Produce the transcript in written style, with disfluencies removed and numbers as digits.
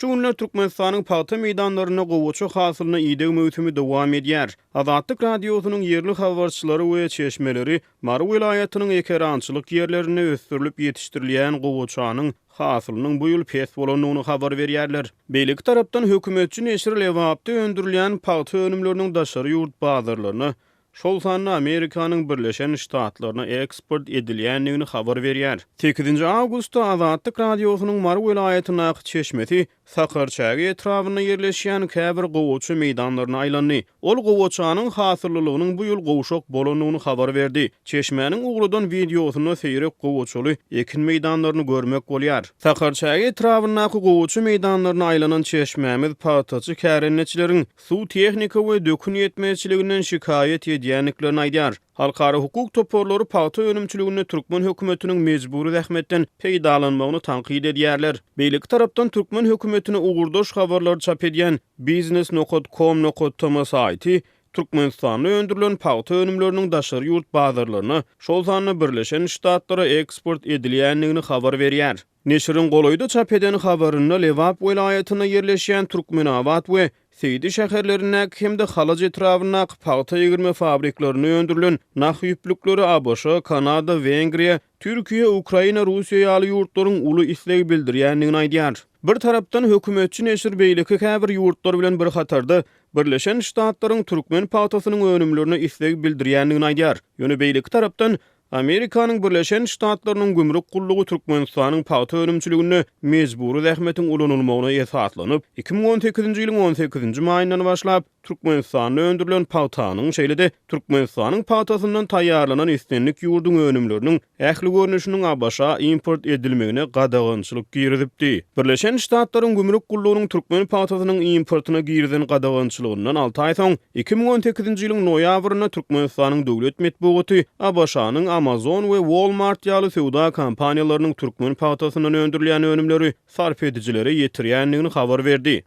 Şu günler Türkmenistanyň pagta meýdanlarynda gowaça hasylyna ideg möwsümi dowam edýär. Azatlyk Radiosynyň ýerli habarçylary we çeşmeleri Mary welaýatynyň ekerançylyk ýerlerinde ösdürilip ýetişdirilýän gowaçanyň hasylynyň bu ýyl pes bolandygyny habar berýärler. Beýleki tarapdan, hökümetçi neşir Lebapda öndürilýän pagta önümleriniň daşary ýurt bazarlaryna, şol sanda Amerikanyň Birleşen Ştatlaryna eksport edilýändigini habar berýär. Sekizinji awgustda Azatlyk Radiosynyň Mary welaýatyndaky çeşmesi Sakarçäge etrabynda ýerleşýän käbir gowaça meýdanlaryna aýlandy. Ol gowaçanyň hasyllylygynyň bu ýyl gowşak bolandygyny habar berdi. Çeşmäniň ugradan wideosynda seýrek gowaçaly ekin meýdanlaryny görmek bolýar. Sakarçäge etrabyndaky gowaça meýdanlaryna aýlanan çeşmämiz pagtaçy kärendeçileriň suw, tehnika we dökün ýetmezçiliginden şikaýat edýändiklerini aýdýar. Halkara hukuk toparlary pagta önümçiliginde türkmen hökümetiniň mejbury zähmetden peýdalanmagyny tankyt edýärler. Beýleki tarapdan türkmen hökümetine ugurdaş habarlary çap edýän Biznes nokat kom nokat tm saýty Türkmenistanda öndürilen pagta önümleriniň daşary ýurt bazarlaryna, şol sanda Birleşen Ştatlara eksport edilýändigini habar berýär. Neşiriň golaýda çap eden habarynda Lebap welaýatynda ýerleşýän Türkmenabat we Seýdi şäherlerindäki hem-de Halaç etrabyndaky pagta egirme fabriklerinde öndürilen nah ýüplükleri ABŞ, Kanada, Wengriýa, Türkiýe, Ukraina, Russiýa ýaly ýurtlaryň uly isleg bildirýändigini aýdýar. Bir tarapdan, hökümetçi neşir beýleki käbir ýurtlar bilen bir hatarda Birleşen Ştatlaryň türkmen pagtasynyň önümlerine isleg bildirýändigini aýdýar. Ýöne beýleki tarapdan, Amerikanyň Birleşen Ştatlarynyň gümrük gullugy Türkmenistanyň pagta önümçiliginde mejbury zähmetiň ulanylmagyna esaslanyp, 2018-nji ýylyň on sekizinji maýyndan başlap, Türkmenistanda öndürilen pagtanyň, şeýle-de Türkmenistanyň pagtasyndan taýýarlanan islendik ýurduň önümleriniň ähli görnüşiniň ABŞ-a import edilmegine gadagançylyk girizipdi. Birleşen Ştatlaryň gümrük gullugynyň türkmen pagtasynyň importyna girizen gadagançylygyndan alty aý soň, 2018-nji ýylyň noýabrynda Türkmenistanyň döwlet metbugaty ABŞ-nyň Amazon we Walmart ýaly söwda kompaniýalarynyň türkmen pagtasyndan öndürilýän önümleri sarp edijilere ýetirýändigini habar berdi.